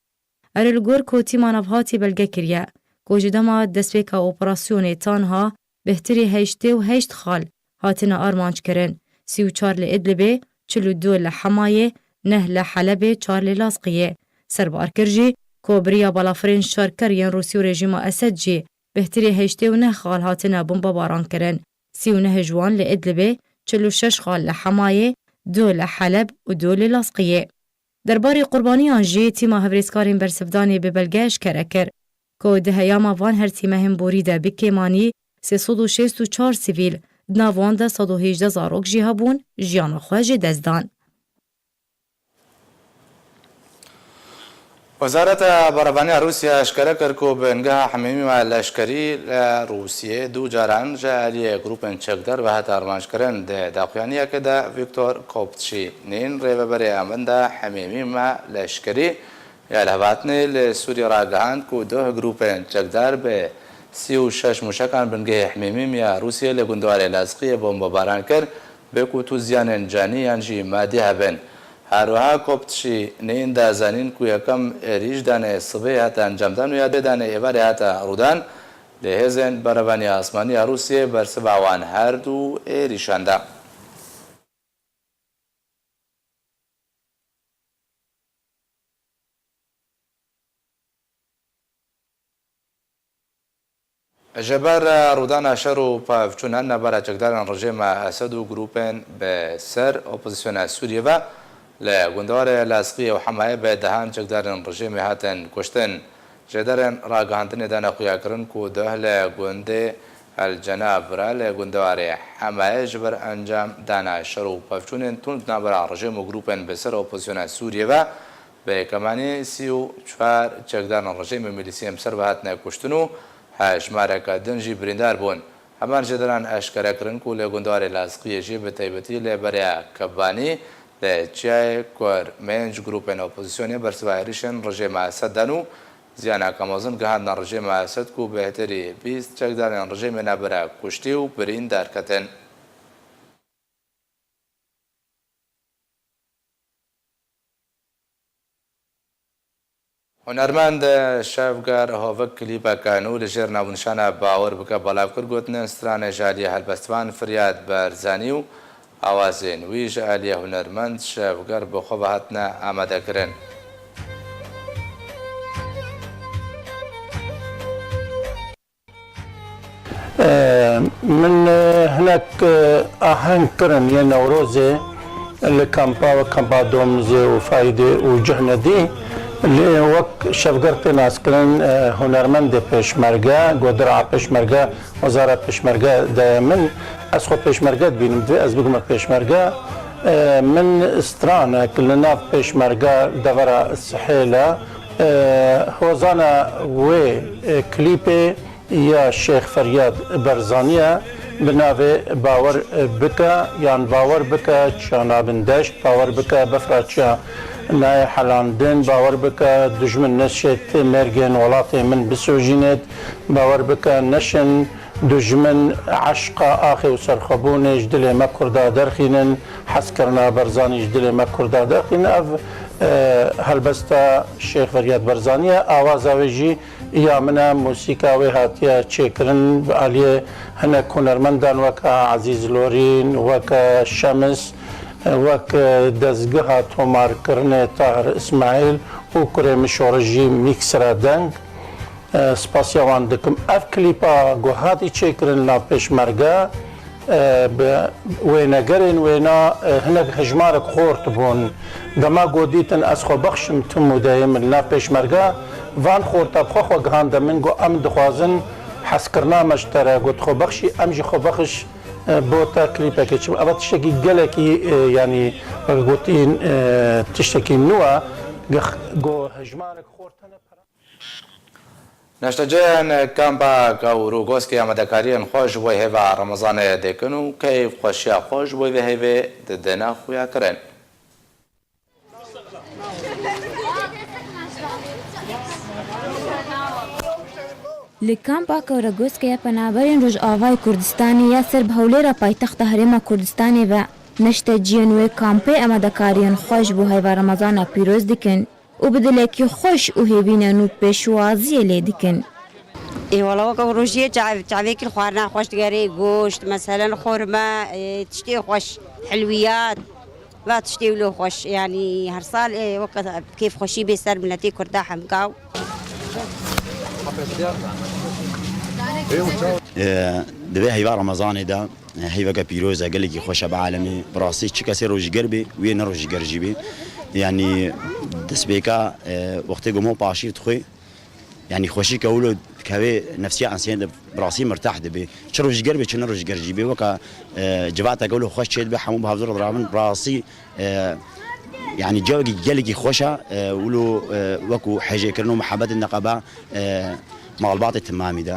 Erê, li gor ku tîma navhatî belge kiriye ku ji dema destpêka operasyonê ta niha bêhtirî heştê û heşt xal hatine armanc kirin, sî û çar li Idlibê, çil û du li Hemayê, neh li Helebê, çar li Lazqiyê. Serbar kir jî ku bi riya balafirên şerker yên Rûsî û rejîma Esed jî bêhtirî heştê û neh xal hatine bombebaran kirin. Sî û neh ji wan li Idlibê, çil û şeş xal li Hemayê, du li Heleb û du li Lazqiyê. Derbarê qurbaniyan jî tîma hevrêzkarên bersivdanê bi belge eşkere kir ku di heyama van her tîmehên borî de bi kêmanî sê sed û şêst û çar sivîl, di nav wan de sed û hêjdeh zarok jî hebûn, jiyana xwe ji dest dan. Wezareta Berevanî ya Rûsya eşkere kir ku bingeha hemîmî me leşkerî li Rûsiyê du caran ji aliyê grûpên çekdar ve hate armanckirin. Di daxuyaniyeke de Vîktor Kopçînîn, rêveberê amenda hemîmî me leşkerî ya lihevhatinê li Sûriyê ragihand ku duh grûpên çekdar bi sî û şeş mûşekan bingehê hemîmî ya Rûsiyê li gundewarê Lazqiyê bombebaran kir, bê ku tu ziyanên canî yan jî madî hebin. Her wiha Kopçînîn da zanîn ku yekem êrîş danê sibê hate encamdan û ya dê danê êvarê hate rûdan, lê hêzên berevaniya asmanî ya Rûsiyê bersiva wan her du êrîşan da. Ji ber rûdana şer û pevçûna navbera çekdarên rejîma Esed û grûpên bi ser opozisyona Sûriyê ve li gundewarê Lazqiyê û Hemayê bi dehan çekdarên rejîmê hatin kuştin. Jêderên ragihandinê dane xuyakirin ku duh li gundê El Cena Bira li gundewarê Hemaya ji ber encam dana şer û pevçûnên tund navbera rejîm û grûpên bi ser opozisyona Sûriyê ve, bi yekhemanî sî û çar çekdarên rejîmê û milîsiyên bi ser ve hatine kuştin û hejmareke din jî birîndar bûn. Heman jêderan eşkere kirin ku li gundewarê Lazqiyê jî bi taybetî li bereya Kebanî li çiyayê Kur meyên ji grûpên opozisyonê bersiva êrişên rejîma Esed dan û ziyaneke mezin gihandine rejîma Esed ku bêhtirî bîst çekdarên rejîmê navbera kuştî û birîn derketin. Hunermend Şevger Hovik klîpeke nû li jêr navnîşana Bawer Bike belav kir, gotinên stranê ji aliyê helbestvan Firyad Barzanî û awazên wî ji aliyê hunermend Şevger bi xwe ve hatine amadekirin. Min, e, hinek, e, aheng kirin yên Newrozê li kampa we, kampa Domizê û Faydê û Cihnedî. Lê wek Şevger tê naskirin, e, hunermendê pêşmerge, ku di reha pêşmerge, wezara pêşmerge de ye min. Ez xwe pêşmerge dibînim, divê ez bibime pêşmerge. E, min stranek li nav pêşmerge devera Sihêl e. E, hozana wê, e, klîpê ya Şêx Feryad Barzanî ye, bi navê Bawer Bike yan Bawer Bike çiya nabin deşt, bawer bike befra çiya nayê helandin, bawer bike dijmin neşêt mêrgên welatê min bisojînêt, bawer bike neşin dijmin eşqa axê û serxwebûnê ji dilê me Kurda derxînin, hezkirina Barzanî ji dilê me Kurda derxînin. Ev, e, helbesta Şêx Feryad Barzanî ye, awaza wê jî ya min e, mûsîka wê hatiye çêkirin, bi aliyê hinek hunermendan weke Ezîz Lorîn, weke Şems, weke dezgeha tomarkirinê Tahir Îsmaîl û kurê min Şoreş jî mîksera deng. E, spasiya wan dikim. Ev klîpa ku hatî çêkirin li nav pêşmerge, e, bi wênegerên wêna, e, hinek hejmarek xort bûn. Dema ku dîtin ez xwe bexşim tim û deyê min li nav pêşmerge, van xorta bi xwe xwe gihande min, got, em dixwazin hezkirina me ji te re, got, xwe bexşî, em jî xwe bexiş, e, bo te klîpekê çi. Ev tiştekî gelekî, e, yanî, wek gotî, e, tiştekî nû ye, got, hejmarek xort hene. Neşteciyên kampa Kewrogoskê amadekariyên xwe ji bo hêva Remezanê dikin û keyfxweşiya xwe ji bo vê hêvê didine xuyakirin. Li kampa Kewrogoskê ya penaberên Rojavayê Kurdistanê ya ser bi hewlêra paytexta Herêma Kurdistanê ve, neşteciyên wê kampê amadekariyên xwe ji bo heyva Remezana pîroz dikin. û bi dilekî xweş û hêvînen û pêşwaziyê lê dikin. Ê wela weke rojiyê çav-, çavêkî xwarina xweş digerê, goşt, meselen xorme, ê, tiştê xweş, hilwiyat, va tiştê wilo xweş. Yanî her sal, ê, weke kêfxweşî bê ser miletê Kurda hemgaw. Ê, di vê heyva Remezanê de Heyveke pîroz e, gelekî xweş e bi alemê. Bi rastî çi kesê rojîger bê, wê ne rojîger jî bê. Yanî destpêka, e, wextê ku mo paşîr dixwê, yanî xweşîke wilo dikeve nefsiya ensiyê de bi rastî mirtah dibe. Çi rojîger bê, çi ne rojîger jî bê. Weke, e, civateke wilo xweş çê dibe, hemû bi hevdû re dirabin. Bi rastî, e, yanî cewekî gelekî xweş e, e, wilo, e, wekû hejêkirin û mihebetin neqeba, e, malbatê timamî de.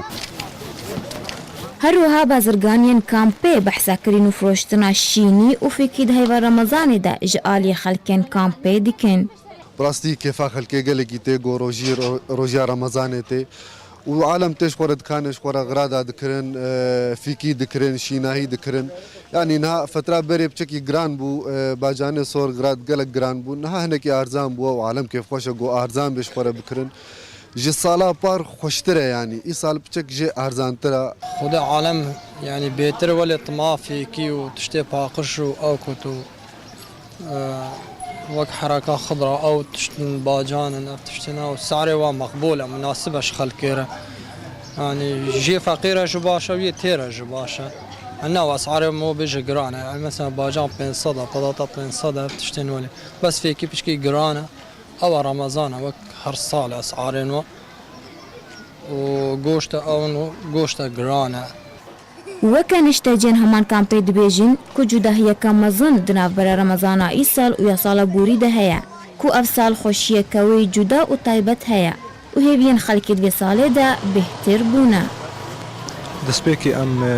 Her wiha bazirganiyên kampê behsa kirîn û firoştina şînî û fîkî di heyva Remezanê de ji alî xelkên kampê dikin. Bi rastî kêfa xelkê gelekî tê ku rojî ro-, rojiya Remezanê tê û alem tê ji xwe re dikanê ji xwe re xirada dikirin, e, fîkî dikirin, şînahî dikirin. Yanî niha fetra berê piçekî giran bû, e, bacanê sor xirad gelek giran bû. Niha hinekî arzan bû û alem kêfxweş e ku arzan bê ji xwe re bikirin. Ji sala par xweştir e yanî. Îsal piçek jê erzantir e. Xwedê alem yanî bêtir welê tima fêkî û tiştê paqij û ew ku tu, e, wek hereka xidra ew tiştin bacan in, ev tiştin ew sarê wa meqbûl e, munasib e ji xelkê re. Yanî jê feqîr e ji baş e, yê têr e ji baş e. Hena wa sarê mo bêje giran e. Mesela bacan pênc sed e, patata pênc sed e, ev tiştên welê. Bes fêkî piçkî giran e. Ewa Remezan e, wek her sal e esarên we. Û goşta ew, goşta giran e. Weke nişteciyên heman kampê dibêjin ku cudahiyeke mezin di navbera Remezana îsal û ya sala borî de heye, ku ev sal xweşiyeke wê cuda û taybet heye û hêviyên xelkê di vê salê de bêhtir bûne. Destpêkê em, e,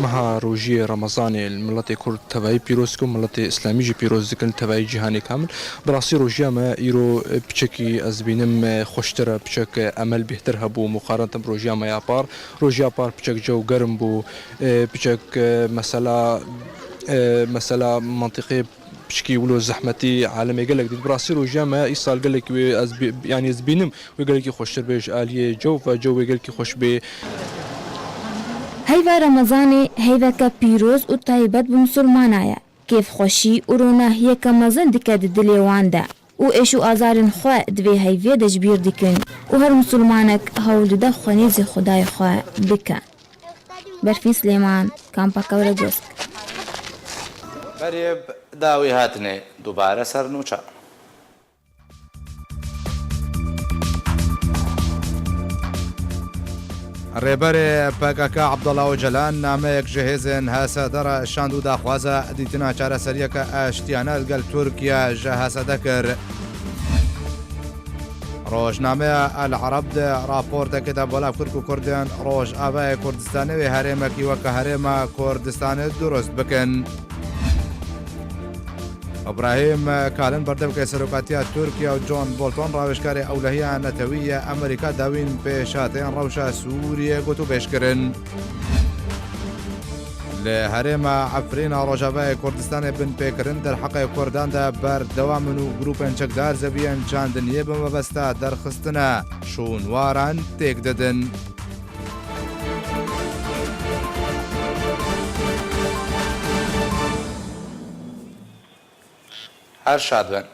meha rojiyê Remezanê li miletê Kurd tevayî pîroz dikin, miletê Îslamî jî pîroz dikin, tevayî cîhanê kamil. Bi rastî rojiya me îro, e, piçekî ez dibînim, e, xweştir e, piçek, e, emel bêhtir hebû, muqarentin bi rojiya me ya par. Rojiya par piçek cew germ bû, e, piçek, e, mesela, e, mesela mentiqê piçkî wilo zehmetî alemê gelek dît. Bi rastî rojiya me îsal gelekî wê ez bi-, yanî ez dibînim wê gelekî xweştir bê ji aliyê cew ve cew wê gelekî xweş bê. Heyva Remezanê heyveke pîroz û taybet bi misilmana ye. Kêfxweşî û ronahiyeke mezin dike di dilê wan de û êş û azarên xwe di vê heyvê de ji bîr dikin û her misilmanek hewl dide xwe nêzî Xwedayê xwe bike. Berfîn Silêman, Kampa Kewregosk. Berê bi dawî hatinê dubare ser nûça. Rêberê P K K Abdullah Ocalan nameyek ji hêzên H S D re şand û daxwaza dîtina çareseriyeke aştiyane li gel Tirkiye ji H S D kir. Rojnameya El Arab di raportekê de belav kir ku Kurdên Rojavayê Kurdistanê wê herêmekî weke herêma Kurdistanê dirust bikin. Îbrahîm Kalin berdevkê serokatiya Tirkiye û John Bolton rawêjkarê ewlehiya netewî yê Amerîka dawîn pêşhateyên rewşa Sûriyê gotûbêj kirin. Li herêma Efrîna Rojavayê Kurdistanê binpêkirin derheqê Kurdan de berdewam in û grûpên çekdar zeviyên çandiniyê bi mebesta derxistina şûnwaran têk didin. Her şad bin.